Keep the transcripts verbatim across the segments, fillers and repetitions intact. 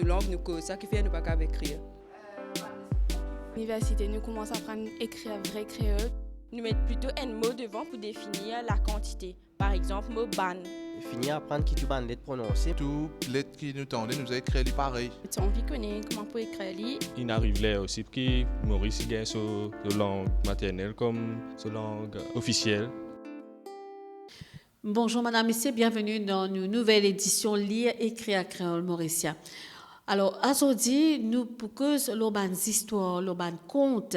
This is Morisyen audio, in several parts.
lang nou koz, sa ki fer nou pa kapav ekrir. Liniversite, nou koumans aprann ekrir vre kreol. Nou met plito enn mo devan pou definir lakantite. Par exanp, mo bann. Fini aprann ki tou bann let prononse. Tou let ki nou tande, nou bizin ekrir li parey. Ti anvi kone kouma pou ekrir li. Inn ariv ler osi ki Moris li gagn so, so lang maternel kom so lang ofisiel. Bonzour madam, mesie, bienveni dan nou nouvel edision Lir, Ekrir Kreol Morisien. Alor, azordi, nou pou koz lor bann zistwar, lor bann kont.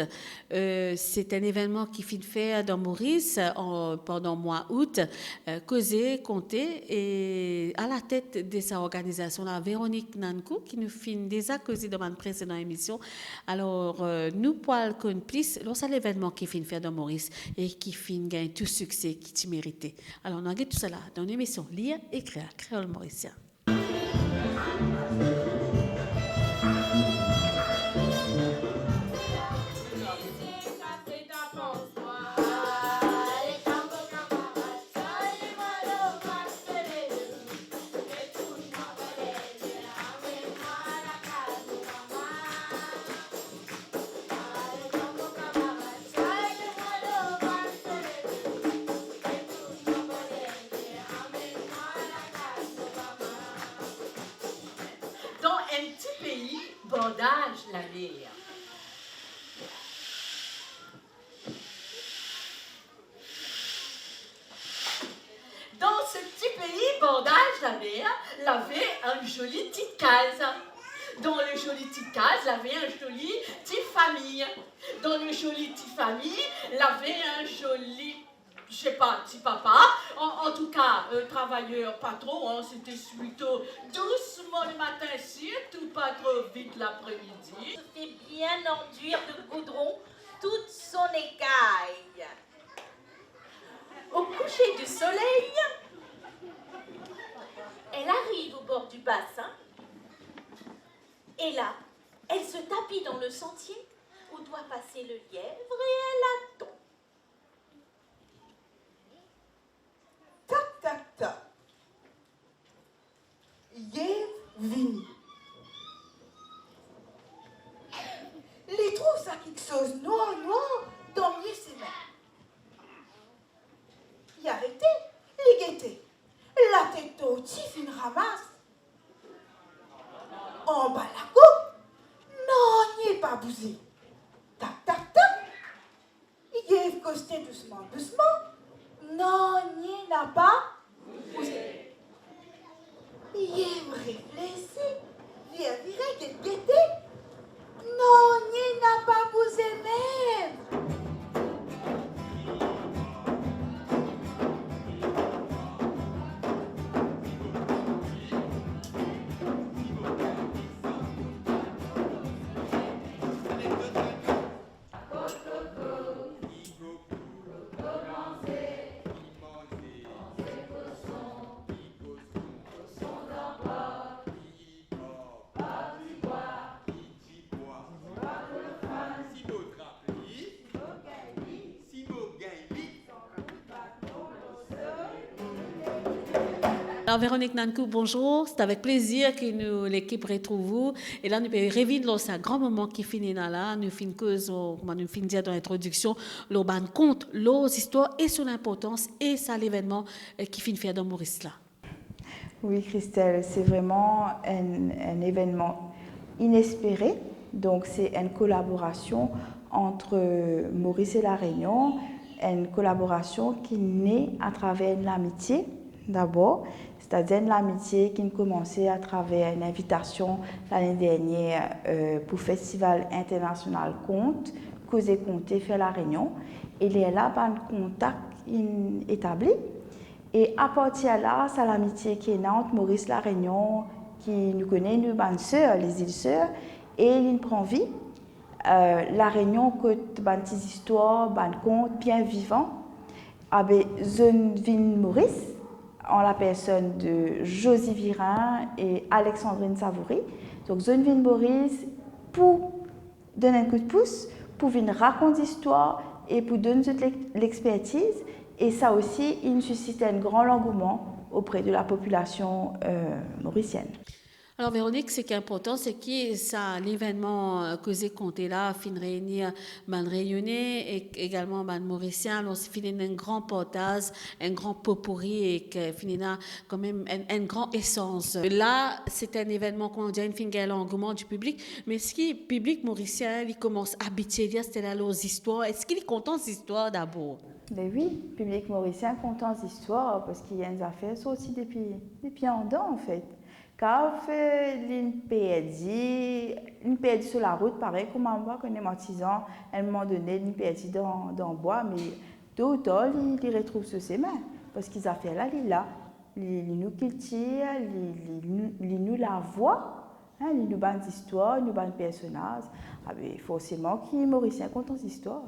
Eh, se enn evennman ki finn fer dan Moris, eh, an, pandan mwa out, eh, Koze, Konte, e alatet de sa organizasion la, Véronique Nankou, ki nou finn deza koze dan bann presedan emision. Alor, eh, nou pou al konn plis lor sa levennman ki finn fer dan Moris e ki finn gagn tou sikse ki ti merite. Alor, nou al get tousala dan emision Lir, Ekrir Kreol Morisien. Dan enn ti pei bordaz lamer. Dan se ti pei bordaz lamer, laver enn zoli ti kaz. Dan le zoli ti kaz, laver enn zoli ti fami. Dan le zoli ti fami, laver enn zoli, je sais pas, ti papa. An, an tou ka, euh, travayer pa tro, hein, c'était plutôt doucement le matin, surtout pas trop vite l'après-midi. Se fait bien enduire de goudron toute son écaille. Au coucher du soleil, elle arrive au bord du bassin. Et là, elle se tapit dans le sentier où doit passer le lièvre et elle attend. Tak, tak, tak. Yev vini. Li trouv sa kiksoz nwar, nwar dan mie semin. Li arete, li gete. Latet torti finn ramas. Anba lakou, nanye pa bouze. Tak, tak, tak. Yev koste dousman, dousman, nanye napa bouze. Yev reflesi, vire, vire, get, gete, nanye napa bouze mem. Alors, Véronique Nankou, bonzour. C'est avec plaisir que nou, lekip, retrouv ou. E la, nou pe revinn lor sa gran moman ki finn ena la. Nou finn koz, kouma nou finn dir dan lintrodiksion, lor bann kont, lor zistwar e so linportans e sa levennman, eh, ki finn fer dan Moris la. Wi, Christelle, se vreman enn, enn evennman inespere. Donk, se enn kolaborasion ant Moris e La Rényon, enn kolaborasion ki ne atraver enn lamitie dabor, setadir enn lamitie ki'nn koumanse atraver enn invitasion lane dernier, eh, pou Festival Internasional Kont, Koze Konte fer La Rényon. E lerla, bann kontak inn etabli. E apartir la, sa lamitie ki ena ant Moris, La Rényon, ki nou kone nou bann ser, lezil ser, e linn pran vi, eh, La Rényon kot bann ti zistwar, bann kont bien vivan, abe, zot inn vinn Moris, an lapersonn de Josie Virin e Alexandrine Savoury. Donk, zot inn vinn Moris pou donn enn koudpous, pou vinn rakont zistwar e pou donn zot lex-, lexpertiz, e sa osi, inn sisite enn gran langouman opre de lapopilasion, eh, morisienn. Alor, Véronique, seki inportan, seki sa levennman, euh, Koze Konte la finn reini bann Reyone ek egalman bann Morisien. Alor, finn ena enn gran partaz, enn gran potpourri ek, euh, finn ena kanmem enn, enn gran esans. La, se enn evennman, kouma dir, finn gagn langouman di piblik, me eski piblik morisien, li koumans abitie li aster la lor zistwar? Eski li kontan zistwar dabor? Ben wi, piblik morisien kontan zistwar, parski enn zafer sorti depi, depi andan, anfet. Kav, euh, linn perdi, linn perdi so larout, parey kouma mwa, kone mo artizan, enn moman done, linn perdi dan, dan bwa, me to ou tar, li, li retrouv so semin, parski zafer la, li la. Li, li nou kiltir, li, li nou, li nou lavwa, hein, li nou bann zistwar, nou bann personaz. Abe, forseman ki Morisien kontan zistwar.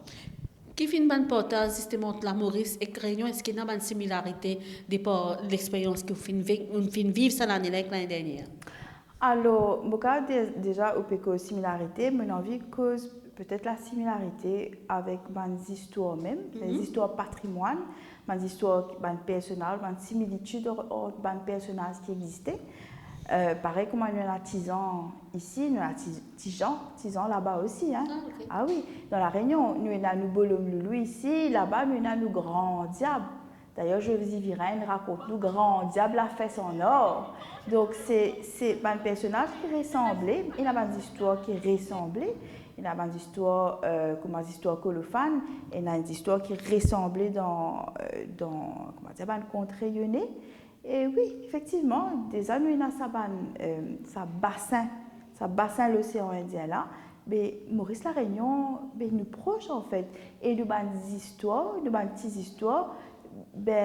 Ki finn bann partaz, zisteman, ant Lamoris ek Reynion? Eski ena bann similarite, depar lexperyans ki ou finn vi-, ou finn viv sa lane la ek lane dernier? Alor, mo kav de-, deza, ou pe koz similarite, mo anvi koz petet lasimilarite avek bann zistwar mem, Mhm. zistwar patrimwann, bann zistwar, bann personaz, bann similitid ant, ant bann personaz ki existe. Euh, parey kouma nou ena Tizan isi, nou ena Ti-, Tijan, Tizan laba osi, hein. Ah, ok. Ah wi, dan La Reynion, nou ena nou Bolom Loulou isi, laba nou ena nou Gran Diab. Dayer, Josie Virin rakont nou Gran Diab Lafes an Ar. Donk, se, se bann personaz ki resanble, ena bann zistwar ki resanble, ena bann zistwar, euh, kouma zistwar Kolofann, ena enn zistwar ki resanble dan, euh, dan, kouma dir, bann kont reyone. E wi, efektivman, deza nou ena sa bann, euh, sa basin, sa basin Losean Indien la, be Moris La Reynion, be nou pros, anfet, e nou bann zistwar, nou bann ti zistwar, be,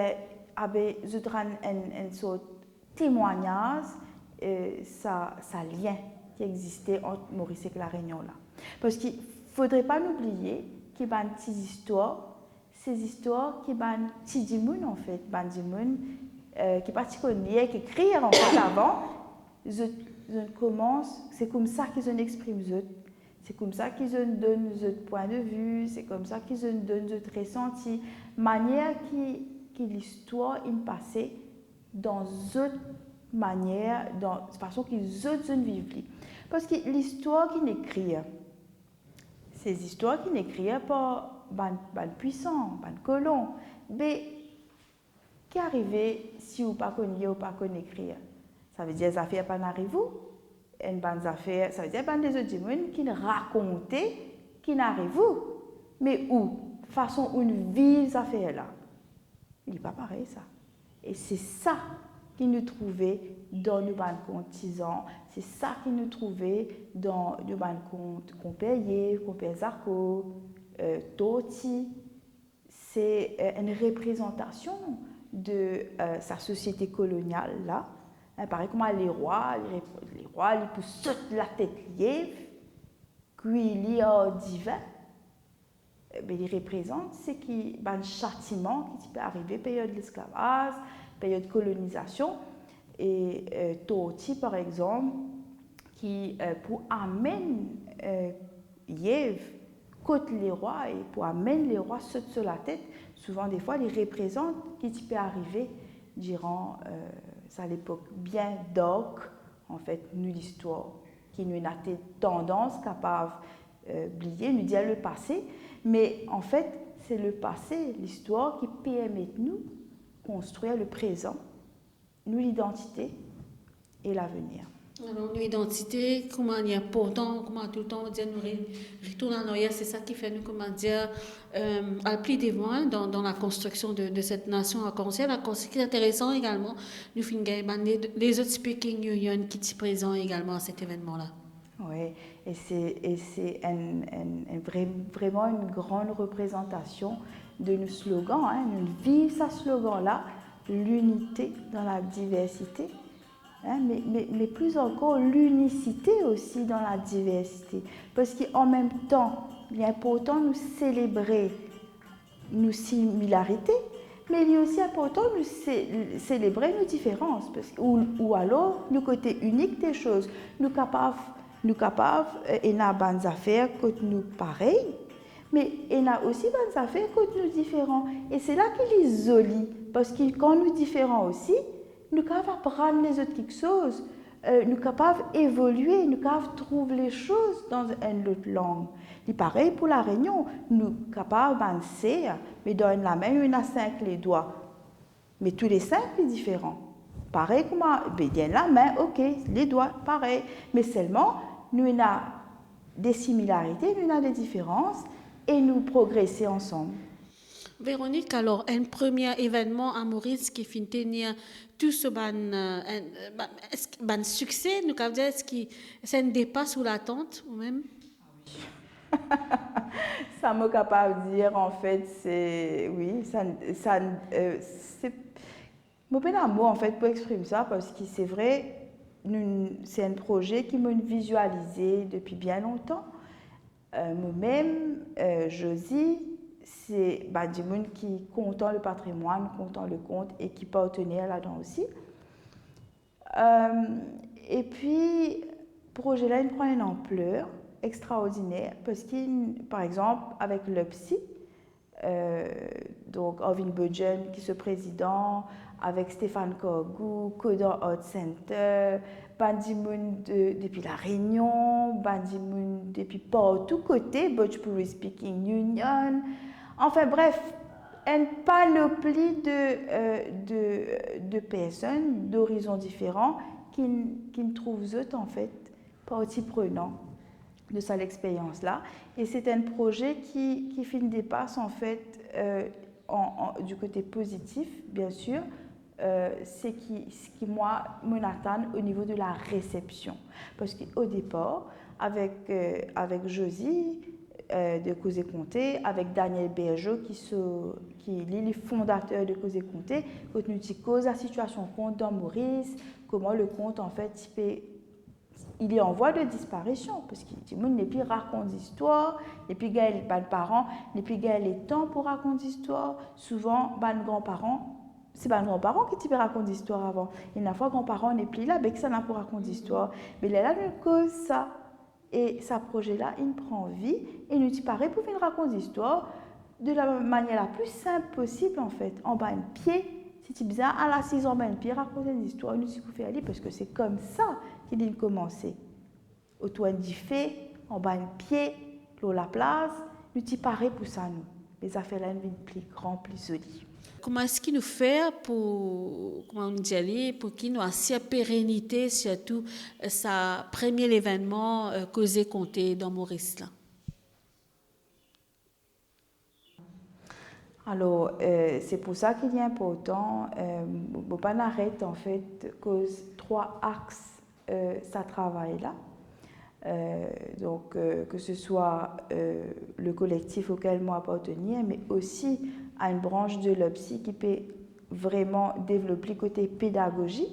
abe, zot rann enn, enn sort temwagnaz, euh, sa, sa lien ki existe ant Moris ek La Reynion la. Parski fodre pa nou bliye ki bann ti zistwar, se zistwar ki bann ti dimoun, anfet, bann dimoun, euh, ki pa ti konn lir ek ekrir, anfet, avan, zot, zot koumans, se koumsa ki zot exprim zot, se koumsa ki zot donn zot pwin de vi, se koumsa ki zot donn zot resanti, manier ki, ki listwar inn pase dan zot manier, dan fason ki zot, zot inn viv li. Parski listwar ki'nn ekrir, se zistwar ki'nn ekrir par bann, bann pwisan, bann kolon. Be ki arive si ou pa konn lir, ou pa konn ekrir? Savedir zafer pa'nn ariv ou, enn bann zafer, savedir bann lezot dimoun ki'nn rakonte ki'nn ariv ou. Me ou, fason ou'nn viv zafer la, li pa parey sa. E se sa ki nou trouve dan nou bann kont Tizan, se sa ki nou trouve dan nou bann kont Konper Yev, Konper Zako, euh, Torti. Se, euh, enn reprezantasion de, euh, sa sosiete kolonial la. Hein, parey kouma lerwa, li rep-, lerwa, li pou sot latet yev, kwi li ar divin. Eh ben, li reprezant seki bann satiman ki ti pe arive period lesklavaz, period kolonizasion, e, euh, Torti, par exanp, ki, euh, pou amenn, euh, yev kot lerwa e pou amenn lerwa sot so latet, souvan defwa li reprezant ki ti pe arive diran, euh, sa lepok bien dark, anfet, nou listwar, ki nou ena te-, tandans kapav, euh, bliye, nou dir lepase, me anfet, se lepase, listwar ki permet nou konstrir leprezan, nou lidantite e lavenir. Alor, nou idantite, kouma li inportan, kouma toultan nou dir, nou re-, retourn an aryer, se sa ki fer nou, kouma dir, euh, al pli devan, hein, dan, dan lakonstriksion de, de set nasion arkansiel. Alor, seki interesan egalman, nou finn gagn bann le-, lezot Speaking Union ki ti prezan egalman a set evennman la. Wi, e se, e se enn, enn, enn vre-, vreman enn gran reprezantasion de nou slogan, hein. Nou viv sa slogan la, l'unité dans la diversité, hein, me, me, me pli ankor, l'unicité aussi dans la diversité. Parski an mem tan, li inportan nou selebre nou similarite, me li osi inportan nou se-, selebre nou diferans, parski, ou, ou alor nou kote inik de soz. Nou kapav, nou kapav, euh, ena bann zafer kot nou parey, me ena osi bann zafer kot nou diferan. E se la ki li zoli, parski kan nou diferan osi, nou kapav aprann lezot kiksoz, eh, nou kapav evolie, nou kapav trouv lesoz dan enn lot lang. Li parey pou La Rényon, nou kapav bann ser, me dan enn lame nou ena sink ledwa. Me tou le sink li diferan. Parey kouma, be, li ena lame, ok, ledwa, parey. Me selman, nou ena de similarite, nou ena de diferans, e nou progrese ansam. Véronique, alor, enn premie evennman a Moris ki finn tenir tou so bann, eh, enn, eh, ba-, eski bann sikse, nou kapav dir, eski se enn depa sou latant, ou mem? Sa mo kapav dir, anfet, se, wi, sa, sa, eh, se, mo pena mo, anfet, pou exprim sa, parski se vre, nou, se enn proze ki mo'nn vizialize depi bien lontan. Eh, mo mem, eh, Josie, se bann dimoun ki kontan le patrimwann, kontan le kont e ki partener ladan osi. Eh, epi, proze la inn pran enn anpler extraordiner, parski, par exanp, avek LUPSI, eh, donk Arvin Bojen ki so prezidan, avek Stéphane Corgout, Kodan Art Center, bann dimoun de, depi La Rényon, bann dimoun depi partou kote, Bhojpuri Speaking Union, anfin bref, enn panopli de, eh, de, de personn d'orizon diferan ki, ki trouv zot, anfet, parti prenan de sa lexperyans la. E se enn proze ki, ki finn depas, anfet, eh, an, an, du kote pozitif, bien sir, eh, seki, seki mwa, mo'nn atann o nivo de la resepsion. Parski o depar, avek, eh, avek Josie, eh, de Koze Konte, avek Daniel Bergeot, ki so, ki li, li fondater de Koze Konte, kot nou ti koz la sitiasion kont dan Moris, kouma le kont, anfet, ti pe, il est en voie de disparition, parski dimoun nepli rakont zistwar, nepli gagn, bann paran nepli gagn letan pou rakont zistwar. Souvan, bann granparan, se bann granparan ki ti pe rakont zistwar avan. Ena fwa granparan nepli la, be kisannla pou rakont zistwar? Me lerla nou koz sa, e sa proze la, inn pran vi, e nou ti pare pou vinn rakont zistwar de la manier la pli sinp posib, anfet, anba enn pie. Si ti bizin al asiz anba enn pie, rakont enn zistwar, nou ti pou fer li, parski se koumsa ki linn koumanse. Otour enn dife, anba enn pie, lor laplaz, nou ti pare pou sa, nou. Me zafer la inn vinn pli gran, pli zoli. Kouma eski nou fer pou, kouma nou dir li, pou ki nou asir perenite, sirtou, eh, sa premie levennman, eh, Koze Konte dan Moris la? Alor, eh, se pou sa ki li inportan, eh, mo, mo pa'nn aret, anfet, koz trwa axe, eh, sa travay la. Eh, donk, eh, ke se swa, eh, le kolektif okel mo apartenir, me osi a enn brans de LUPSI ki pe vreman devlop li kote pedagozi.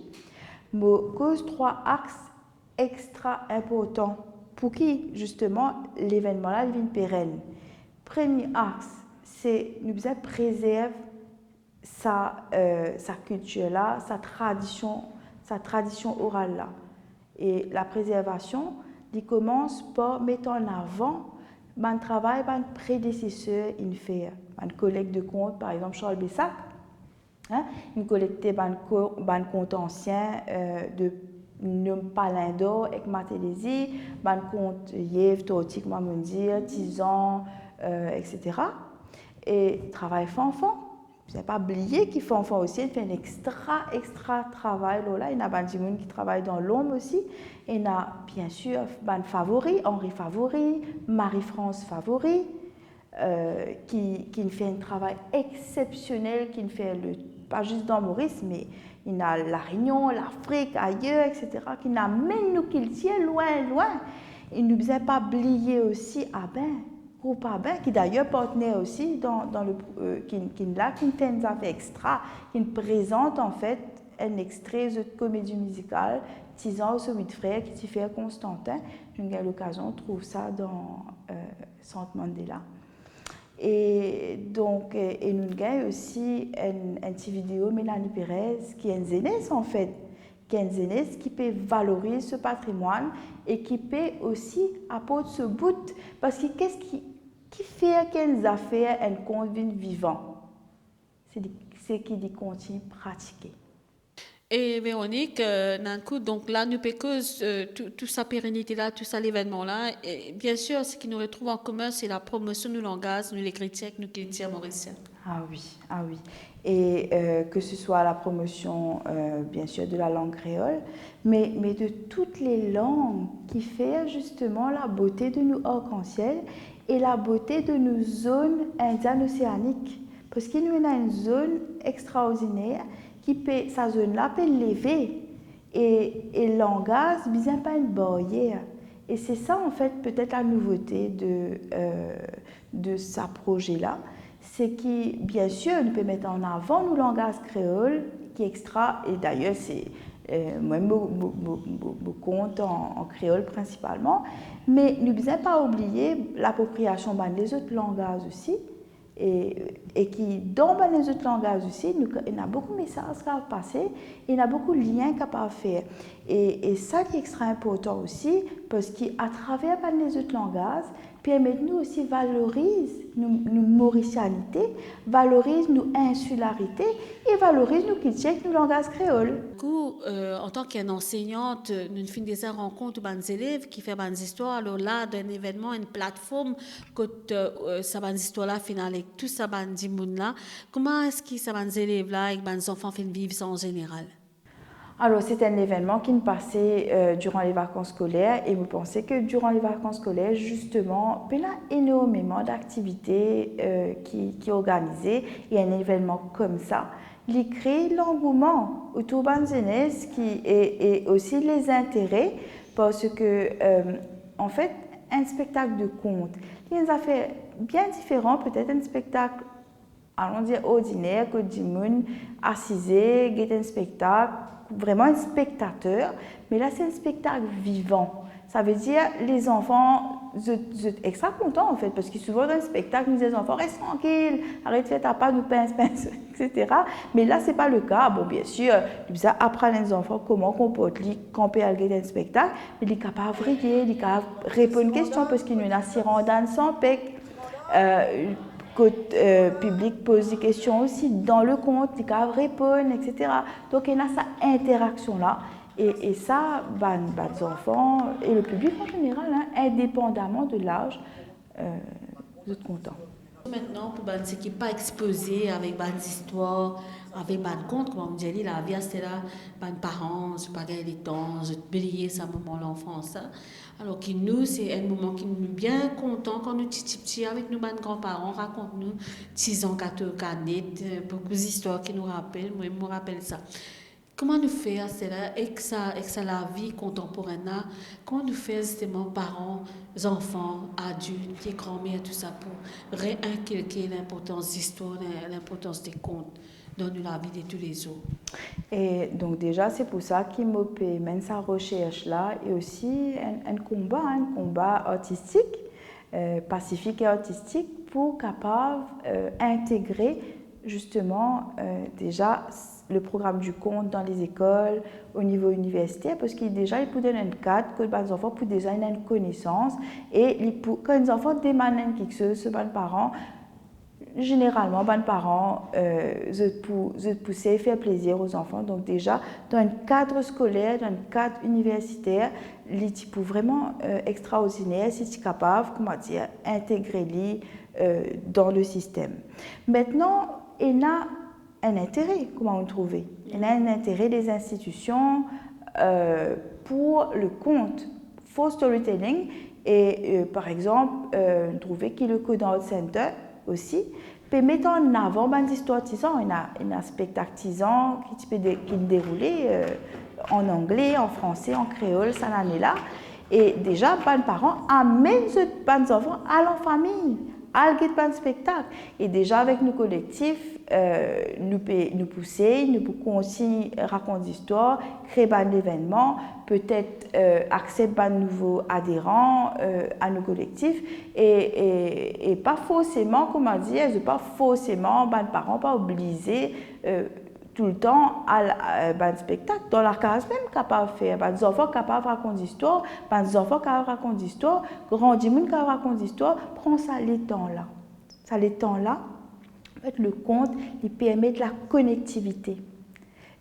Mo koz trwa axe extra inportan pou ki, zisteman, levennman la, li vinn perenn. Premie axe, se nou bizin prezerv sa, eh, sa kiltir la, sa tradision, sa tradision oral la. E la prezervasion, li koumans par met an avan bann travay bann predeseser inn fer. Bann koleg de kont, par exanp, Charles Bessac, Hein? Inn kolekte bann ko-, bann kont ansien, eh, de nom Palindor ek Martelly, bann kont Yev, Torti, kouma mo'nn dir, Tizan, eh, et cetera. E travay Fanfan. Bizin pa bliye ki Fanfan osi inn fer enn extra, extra travay lor la. Ena bann dimoun ki travay dan lonb osi. Ena, bien sir, bann Favori, Henri Favori, Marie-France Favori. Eh, ki, ki'nn fer enn travay exsepsionel, ki'nn fer le, pa zis dan Moris, me inn al La Rényon, Lafrik, ayer, et cetera, ki'nn amenn nou kiltir lwin, lwin. E nou bizin pa bliye osi Abin, group Abin, ki dayer partner osi dan, dan le, eh, ki'nn, ki'nn la, ki'nn fer enn zafer extra, ki'nn prezant, anfet, enn extre zot komedi mizikal, Tizan e so wit frer, ki ti fer Konstantin. Nou gagn lokazion trouv sa dan, eh, Sant Mandela. E donk, e, e nou gagn osi enn, enn ti video Mélanie Perez, ki enn zenes, anfet, ki enn zenes ki pe valoriz so patrimwann e ki pe osi aport so bout. Parski kiski, ki fer ki enn zafer, enn kont vinn vivan? Se li, se ki li kontign pratike. E Véronique, euh, dan kou, donk la nou pe koz, euh, tou, tou sa perenite la, tou sa levennman la. E bien sir, seki nou retrouv an komin, se la promosion nou langaz, nou lekritir ek nou kiltir morisien. Ah oui, ah oui. Et euh, que ce soit la promotion, euh, bien sûr, de la langue créole, mais, mais de toutes les langues qui fait justement la beauté de nos arc-en-ciel et la beauté de nos zones indiennes océaniques. Parski nou ena enn zone extraordiner ki pe, sa zone la pe leve e, e langaz bizin pa enn baryer. E se sa, an fet, petet la nouvote de, euh, de sa proze la, se ki, bien sir, nou pe met an avan nou langaz kreol, ki extra, e dayer, se, euh, mwa, mo, mo, mo, mo, mo kont an, an kreol prinsipalman, me nou bizin pa oubliye lapropriasion bann lezot langaz osi, e, e ki dan bann lezot langaz osi, nou, ena boukou mesaz ki pase, ena boukou lien ki kapav fer. E, e sa ki extra inportan osi, parski atraver bann lezot langaz, permet nou osi valoriz nou, nou morisianite, valoriz nou insilarite e valoriz nou kiltir ek nou langaz kreol. Kou, euh, antan ki enn anseyant, nou finn deza rankont bann zelev ki fer bann zistwar, alor la, dan enn evennman, enn platform kot, euh, sa bann zistwar la finn al ek tou sa bann dimoun la, kouma eski sa bann zelev la ek bann zanfan finn viv sa an zeneral? Alor, se enn evennman ki'nn pase, euh, diran le vakans skoler, e mo panse ki diran le vakans skoler, zisteman, pena enormeman daktivite, euh, ki, ki organize, e enn evennman koumsa, li kre langouman otour bann zenes ki, e, e osi lezintere, parski, euh, an fet, enn spektak de kont, li enn zafer bien diferan, petet enn spektak, alon dir, ordiner, kot dimoun asize, get enn spektak, vreman enn spektater, me la se enn spektak vivan. Savedir, lezanfan, zot, zot extra kontan, an fet, parski souvan dan enn spektak, nou dir zanfan, "Res trankil, aret fer tapa, nou pens, pens," etsetera. Me la, se pa le ka. Bon, bien sir, li bizin aprann enn zanfan kouma konport li kan pe al get enn spektak, me li kapav riye, li kapav reponn kestion, parski nou ena Siranda Sanpek, euh, kot, euh, piblik poz li kestion osi, dan le kont, li kapav reponn, etsetera. Donk, ena sa interaksion la, e, e sa, bann, bann zanfan, e le piblik an zeneral, hein, indepandaman de laz, euh, zot kontan. Mintnan, pou bann seki pa expoze avek bann zistwar, avek bann kont, kouma nou dir li, lavi aster la, bann paran, zot pa gagn letan, zot bliye sa moman lanfans la. Alor ki nou, se enn moman ki nou bien kontan kan nou ti, ti, ti avek nou bann granparan, rakont nou ti zan gato kanet, euh, boukou zistwar ki nou rapel, mwa, mo rapel sa. Kouma nou fer aster la, ek sa, ek sa lavi kontanporenn la, kouma nou fer zisteman paran, zanfan, adilt, vie granmer, tou sa, pou reinculquer linportans zistwar, lin-, linportans de kont dan nou lavi de toulezour? E donk deza, se pou sa ki mo pe menn sa resers la, e osi enn, enn konba, enn konba artistik, euh, pasifik e artistik pou kapav, euh, integre zisteman, euh, deza s-, le program du conte dan lezekol, o nivo iniversiter, parski deza li pou donn enn kad kot bann zanfan pou deza ena enn konesans, e li pou, kan enn zanfan demann enn kiksoz so bann paran, zeneralman, bann paran, euh, zot pou, zot pou sey fer plezir o zanfan. Donk deza, dan enn kad skoler, dan enn kad iniversiter, li ti pou vreman, euh, extraordiner si ti kapav, kouma dir, integre li, euh, dan le sistem. Mintnan, ena enn intere, kouma nou trouve. Ena enn intere de zinstitision, euh, pou le kont, for storytelling, e, euh, par exanp, euh, nou trouve ki le Code Art Center osi pe met an avan bann zistwar tizan, ena, ena spektak tizan ki ti pe de-, ki deroule, euh, an angle, an franse, an kreol, sa lane la. E deza, bann paran amenn zot bann zanfan al an fami, al get bann spektak. E deza, avek nou kolektif, euh, nou pe, nou pou sey, nou pou kontign rakont zistwar, kre bann levennman, petet, euh, aksept bann nouvo aderan, euh, a nou kolektif, e, e, e pa forseman, kouma dir, zot pa forseman, bann paran pa oblize, euh, toultan al, euh, bann spektak, dan lakaz mem kapav fer, bann zanfan kapav rakont zistwar, bann zanfan kapav rakont zistwar, gran dimoun kapav rakont zistwar, pran sa letan la. Sa letan la, an fet, le kont, li permet la konektivite.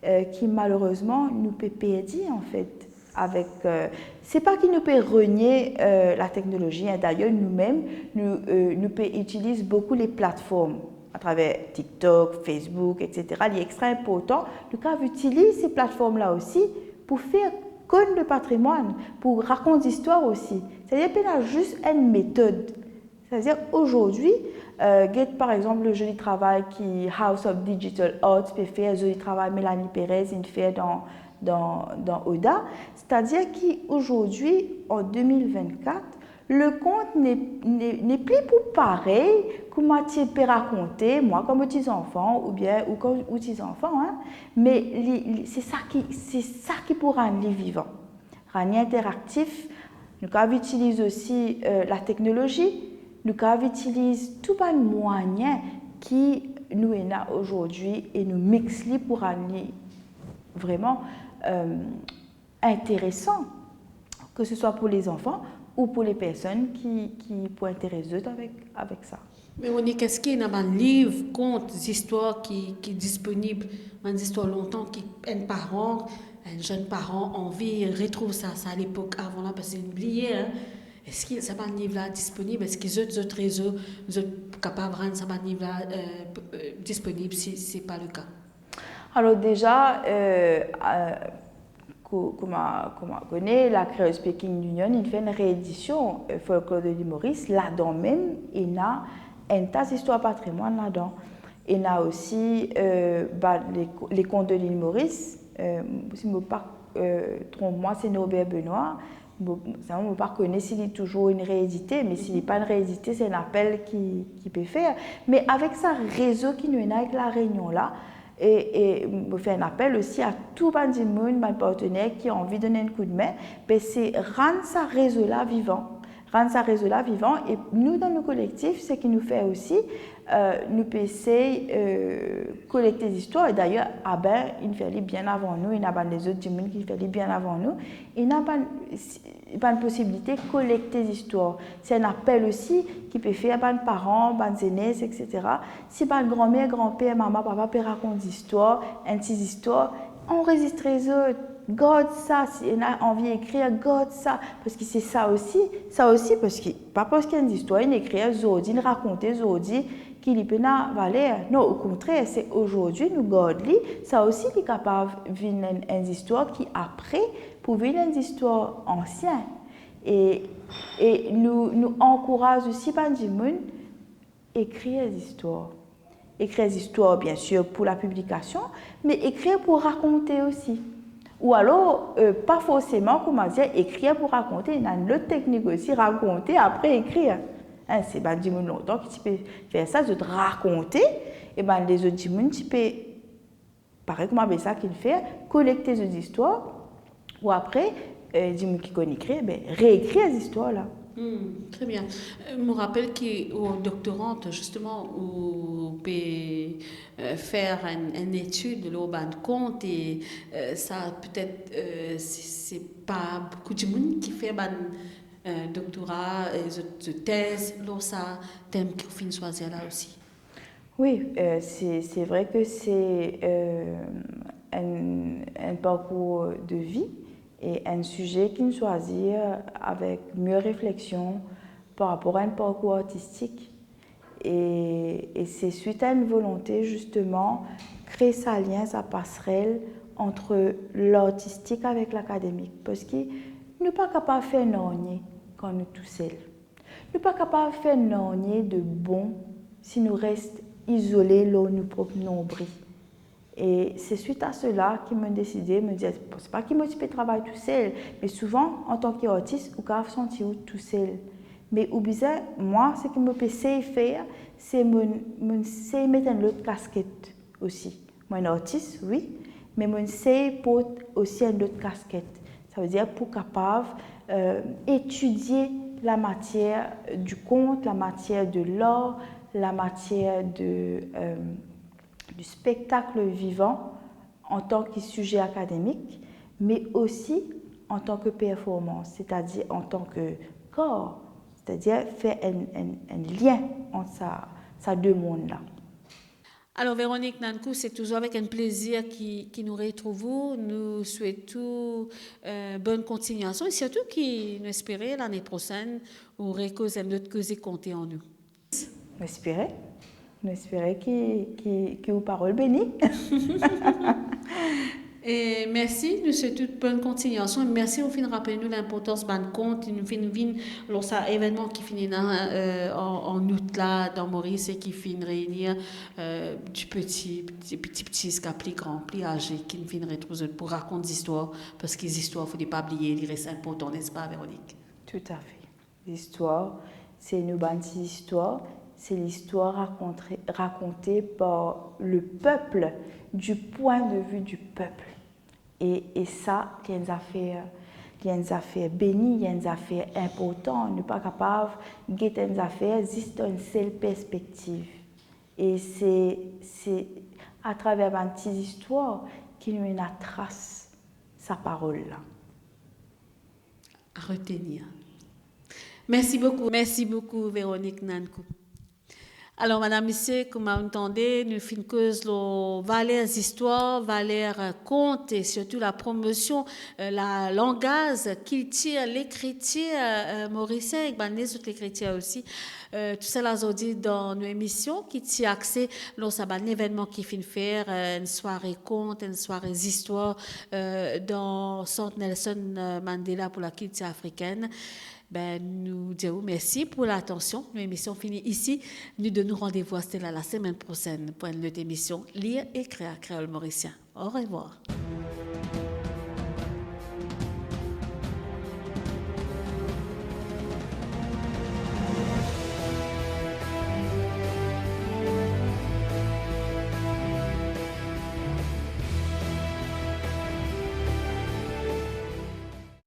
euh, ki malerezman nou pe perdi, anfet, avek, euh, se pa ki nou pe renie, euh, lateknolozi, hein. Dayer, noumem, nou, euh, nou pe itiliz boukou leplatform atraver TikTok, Facebook, et cetera. Li extra inportan, nou kav itiliz se platform la osi pou fer konn lepatrimwann, pou rakont zistwar osi. Setadir, pena zis enn metod. Setadir, azordi, euh, get par exanp le zoli travay ki House of Digital Arts pe fer, zoli travay Mélanie Perez inn fer dan, dan, dan Oda. Setadir ki azordi, an de mil vennkat, lekont ne, ne, nepli pou parey kouma ti pe rakonte, mwa kan mo ti zanfan, oubien ou kan ou ti zanfan, hein, me li, li, se sa ki, se sa ki pou rann li vivan. Rann li interaktif, nou kav itiliz osi, euh, lateknolozi, nou kav itiliz tou bann mwayin ki nou ena azordi e nou mix li pou rann li vreman, euh, interesan, ke se swa pou lezanfan ou pou lepersonn ki, ki pou interes zot avek, avek sa. Me Monique, eski ena bann liv, kont, zistwar ki, ki disponib, bann zistwar lontan ki enn paran, enn zenn paran anvi retrouv sa, sa lepok avan la, parski li bliye, hein? Eski sa bann liv la disponib? Eski zot, zot rezo, zot kapav rann sa bann liv la, euh, p-, euh, disponib, si se pa leka? Alor deza, euh, euh, ko-, kouma, kouma kone, la Creole Speaking Union inn fer enn reedision, euh, Folklor de l'Île Maurice, ladan mem ena enn ta zistwar patrimwann ladan. Ena osi, euh, ba, le, le Contes de l'île Maurice, euh, si mo pa, euh, tronp mwa, se Norbert Benoît. Mo, sa, mo pa kone si li touzour inn reedite, me si li pa inn reedite, se enn apel ki, ki pe fer. Me avek sa rezo ki nou ena avek La Réunion la, e, e mo fer enn apel osi a tou bann dimoun, bann partner ki anvi donn enn koudme, be se rann sa rezo la vivan. Rann sa rezo la vivan, e nou, dan nou kolektif, seki nou fer osi, euh, nou pe esey, euh, kolekte zistwar. E dayer, Abin inn fer li bien avan nou, ena bann lezot dimoun ki fer li bien avan nou. Ena bann, bann posibilite kolekte zistwar. Se enn apel osi ki pe fer bann paran, bann zenes, et cetera. Si bann granmer, granper, mama, papa pe rakont zistwar, enn ti zistwar, anrezistre zot, gard sa, si ena anvi ekrir, gard sa, parski se sa osi, sa osi, parski pa parski enn zistwar inn ekrir zordi, inn rakonte zordi, ki li pena valer. Non, okontrer, se azordi nou gard li, sa osi li kapav vinn enn, enn zistwar ki apre pou vinn enn zistwar ansien. E, e nou, nou ankouraz osi bann dimoun ekrir zistwar. Ekrir zistwar, biensir, pou lapiblikasion, me ekrir pou rakonte osi. Ou alor, euh, pa forseman, kouma dir, ekrir pou rakonte, ena enn lot teknik osi, rakonte, apre ekrir. Hein, se bann dimoun lontan ki ti pe fer sa, zot rakonte, e bann lezot dimoun ti pe, parey kouma Besa inn fer, kolekte zot zistwar, ou apre, euh, dimoun ki konn ekrir, be, reekrir zistwar la. Hmm, très bien. Euh, mo rapel ki ou doktorant, justement, ou pe, euh, fer enn, enn etid lor bann kont e, euh, sa, petet, euh, se, se pa boukou dimoun ki fer bann, euh, doktora, e zot, zot tez lor sa tem ki ou finn swazir la osi. Wi, euh, se, se vre ke se, euh, enn, enn parkour de vi e enn size ki'nn swazir avek mie refleksion par rapor a enn parkour artistik. E, e se swit a enn volonte, zisteman, kre sa lien, sa pasrel ant lartistik avek lakademik. Parski nou pa kapav fer nanye kan nou tousel. Nou pa kapav fer nanye de bon si nou res izole lor nou prop nonbri. E se swit a sela ki mo deside, mo dir, bon, se pa ki mo ti pe travay tousel, me souvan, antan ki artis, ou kapav santi ou tousel. Me ou bizin, mwa, seki mo pe sey fer, se mo, mo sey met enn lot kasket osi. Mo enn artis, wi, me mo sey port osi enn lot kasket. Savedir pou kapav, euh, etidie lamatier du kont, lamatier de lar, lamatier de, euh, du spektak vivan antan ki size akademik, me osi antan ki performans, setadir antan ki kor, setadir fer enn, enn, enn lien ant sa, sa de mond la. Alor, Véronique Nankou, se touzour avek enn plezir ki, ki nou retrouv ou. Nou swet ou, eh, bonn kontignasion e sirtou ki nou espere lane prosenn ou rekoz enn lot koze konte ar nou. Nou espere. Nou espere ki, ki, ki ou parol beni. E mersi, nou swet ou bonn kontignasion. Mersi, ou finn rapel nou linportans bann kont, nou finn vinn lor sa evennman ki finn ena, eh, an, an out la, dan Moris, e ki finn reini, eh, ti piti, piti, piti, piti ziska pli gran, pli aze, ki finn retrouv zot pou rakont zistwar, parski zistwar, fode pa bliye, li res inportan, nespa, Véronique? Toutafe. Listwar, se nou bann ti zistwar, se listwar rakonte, rakonte par le peuple, du point de vue du peuple. E, e sa, li enn zafer, li enn zafer beni, li enn zafer inportan. Nou pa kapav get enn zafer zis dan enn sel perspektiv. E se, se atraver bann ti zistwar ki nou ena tras sa parol la. A retenir. Mersi boukou, mersi boukou, Véronique Nankou. Alor, madam, misie, kouma ou tande, nou finn koz lor valer zistwar, valer, eh, kont e sirtou la promosion, eh, la langaz, kiltir, lekritir, eh, morisien, ek bann lezot lekritir osi. Eh, tousala zordi dan nou emision ki ti axe lor sa bann evennman ki finn fer, eh, enn sware kont, enn sware zistwar, eh, dan Sant Nelson, eh, Mandela pou lakiltir afrikenn. Be, nou dir ou mersi pou latansion. Nou emision fini isi. Nou donn ou randevou aster la, lasemenn prosenn pou enn lot emision Lir, Ekrir, Kreol Morisien. Orevwar.